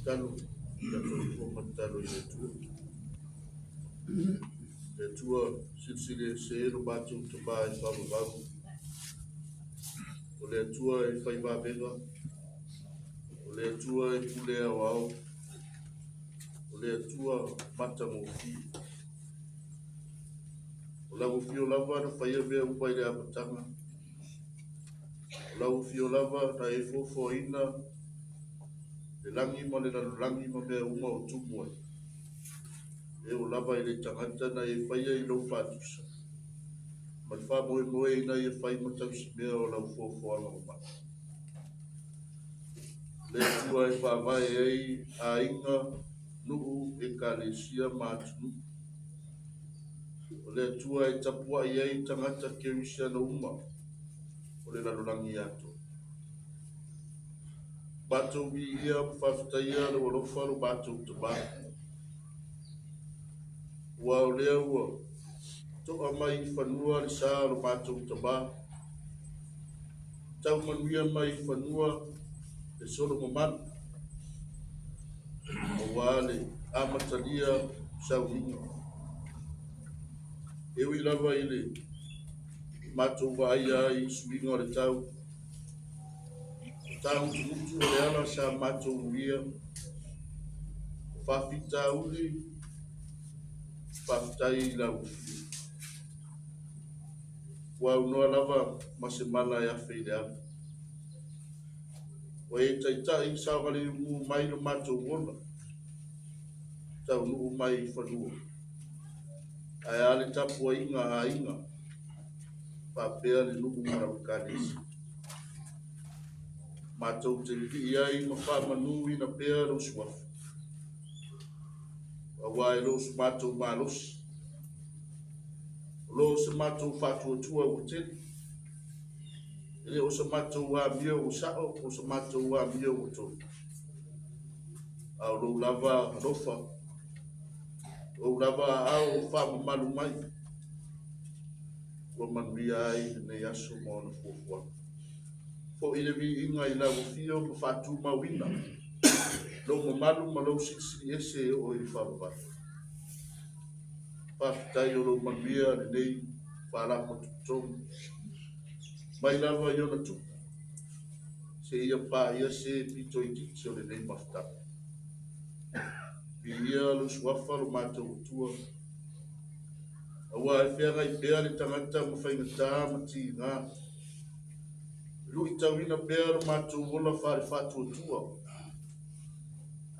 Tatalo, tatou ifo ma tatalo i le Atua. Le Atua, Silisili Ese lo matou Tama e faavavau, o le Atua e fai vavega, o le Atua e pule aoao, o le Atua matagofie. O lau afio lava na faia mea uma i le amataga, o lau afio lava na e foafoaina le lagi ma le lalolagi ma mea uma o tumu ai. E oo lava i le tagata na e faia i lou faatusa, ma le faamoemoe ina ia fai ma tausimea o lau foafoaga mamao. Le Atua e faavae ai aiga, nuu, ekalesia ma atunuu. O le Atua e tapuai ai tagata kerisiano uma o le lalolagi atoa. Matou viia ma faafetaia lou alofa lo matou Tama, aua o lea ua toa mai i fanua le sa o lo matou Tama, tau manuia mai i fanua le solo mamalu, aua le amatalia o sauniga. E ui lava i le matou vaaia ai i suiga o le tau, o tagutugutu o le ala sa matou uia, o faafitauli, faafetai i lau afio. Ua aunoa lava ma se mala e afe i le ala. Ua e taitai saogalemu mai lo matou ola, taunuu mai i fanua. Ae a le tapuaiga a aiga, faapea le nuu ma lau ekalesia. Matou te vivii ai ma faamanuina pea lou suafa, aua e le o so matou malosi, o lo o se matou faatuatua ua tele, e le o se matou amio ua sao po o se matou amio ua tonu, a o lou lava alofa, o ou lava aao faamamalu mai, ua manuia ai lenei aso ma ona fuafuaga. Foi le viiga i lau afio ma faatumauina lou mamalu ma lou silisili ese e oo i le faavavau. Faafetai o lou manuia lenei Faalapotopotoga, mai lava i ona tupu seia paia se pito itiiti o lenei mafutaga. Viia lou suafa lo matou Atua, aua e feagai pea le tagata ma faigata ma tiga, e luitauina pea lo matou ola faale-faatuatua,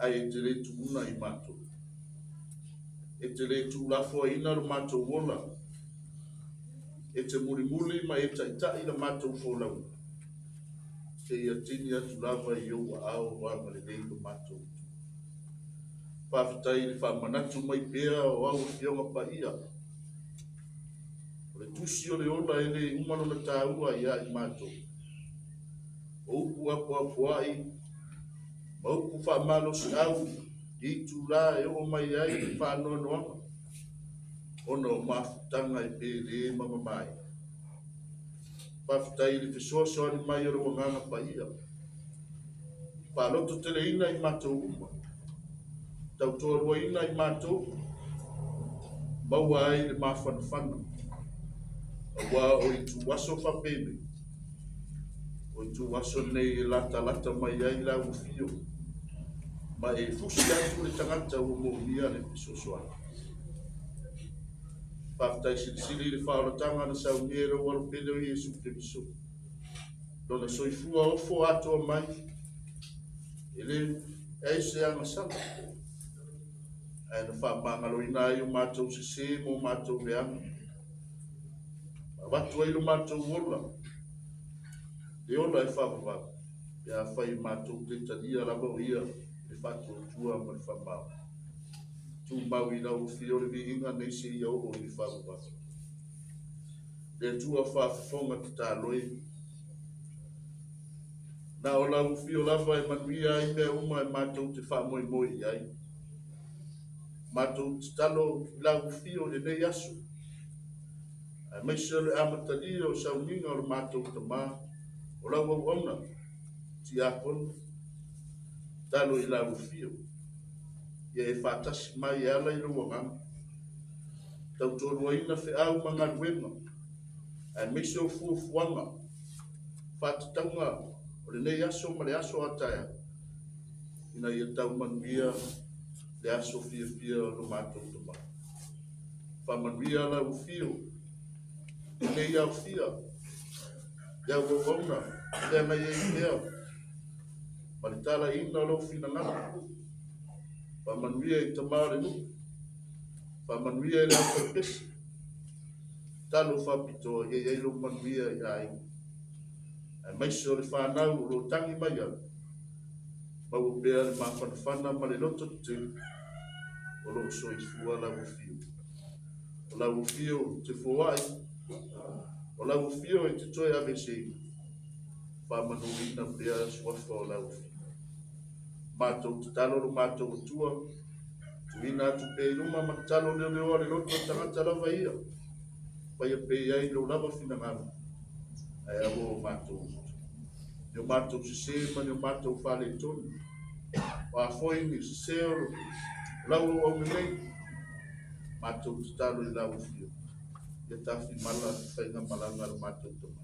ae e te le tuuna i matou. E te le tuulafoaiina lo matou ola, e te mulimuli ma e taitai la matou folauga, seia tini atu lava i ou aao agalelei lo matou Atua. Faafetai i le faamanatu mai pea o au Afioga Paia. O le tusi o le ola e le uma lona taua ia i matou. O upu apoapoai ma upu faamalosiau i itula e oo mai ai le faanoanoaga ona o mafutaga e pele ma mamae. Faafetai i le fesoasoani mai o lou Agaga Paia, faalototeleina i matou uma, tautoaluaina i matou, maua ai le mafanafana, aua o ituaso faapenei, o ituaso nei e latalata mai ai lau afio, ma e fusi atu le tagata ua moomia le fesoasoani. Faafetai silisili i le faaolataga na saunia e lou Alo pele o Iesu Keriso, lona soifua ofo atoa mai, e le ai se agasala, ae na faamagaloina ai o matou sese ma o matou leaga. Avatu ai lo matou ola, le ola e faavavau, pe afai matou te talia lava o ia le faatuatua ma le faamaoni. Tumau i lau afio le viiga nei seia oo i le faavavau. Le Atua faafofoga tatalo e, na o lau afio lava e manuia ai mea uma e matou te faamoemoe i ai. Matou tatalo i lau afio i lenei aso, aemaise o le amatalia o sauniga o le matou tama, o lau auauna, tiakono. Tatalo i lau afio, ia e faatasi mai e ala i lou Agaga. Tautoaluaina feau ma galuega, aemaise o fuafuaga, faatatauga o lenei aso ma le aso a taeao, ina ia tau manuia le aso fiafia o lo matou Tama. Faamanuia lau afio i lenei aofia i au auauna feagai ai pea ma le talaiina o lou finagalo. Faamanuia i tama o le nuu, faamanuia i le aufaipese, tatalo faapitoa ia i ai lou manuia i aiga, aemaise o le fanau o lo o tagi mai au, maua pea le mafanafana ma le loto tetele o lo o soifua lau afio. O lau afio ou te foai, o lau afio e te toe aveeseina, faamanuina pea suafa o lau afio. Matou tatalo lo matou Atua, tuuina atu pea i luma ma tatalo leoleoa le loto o le tagata lava ia, faia pea i ai lou lava finagalo, ae aua o matou utu. Ni o matou sese ma ni o matou faaletonu, o a foi ni sese o lau auauna nei, matou tatalo i lau afio, ia tafimala le faigamalaga a le matou tama.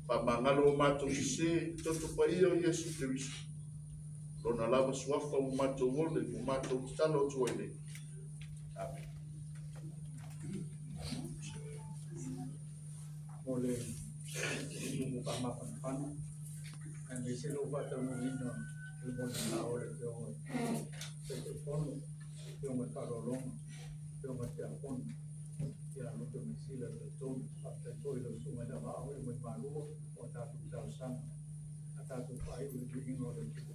Faamagalo o matou sese i le toto paia o Iesu Keriso, lona lava suafa ua matou ole, ua matou tatalo atu ai nei. Amen. Mo le tumu faamafanafana, aemaise lou faataunuuina o le molimau o le Afioga i le Taitaifono, Afioga i le Faaaloaloga, Afioga i le Tiakono, ia Lutuimagamesila le talitonu. Faafetai foi i lau Susuga i le Auvaa o Eumaimalua mo a tatou talosaga. A tatou faaiu i le viiga o le Atua.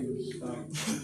Minisita.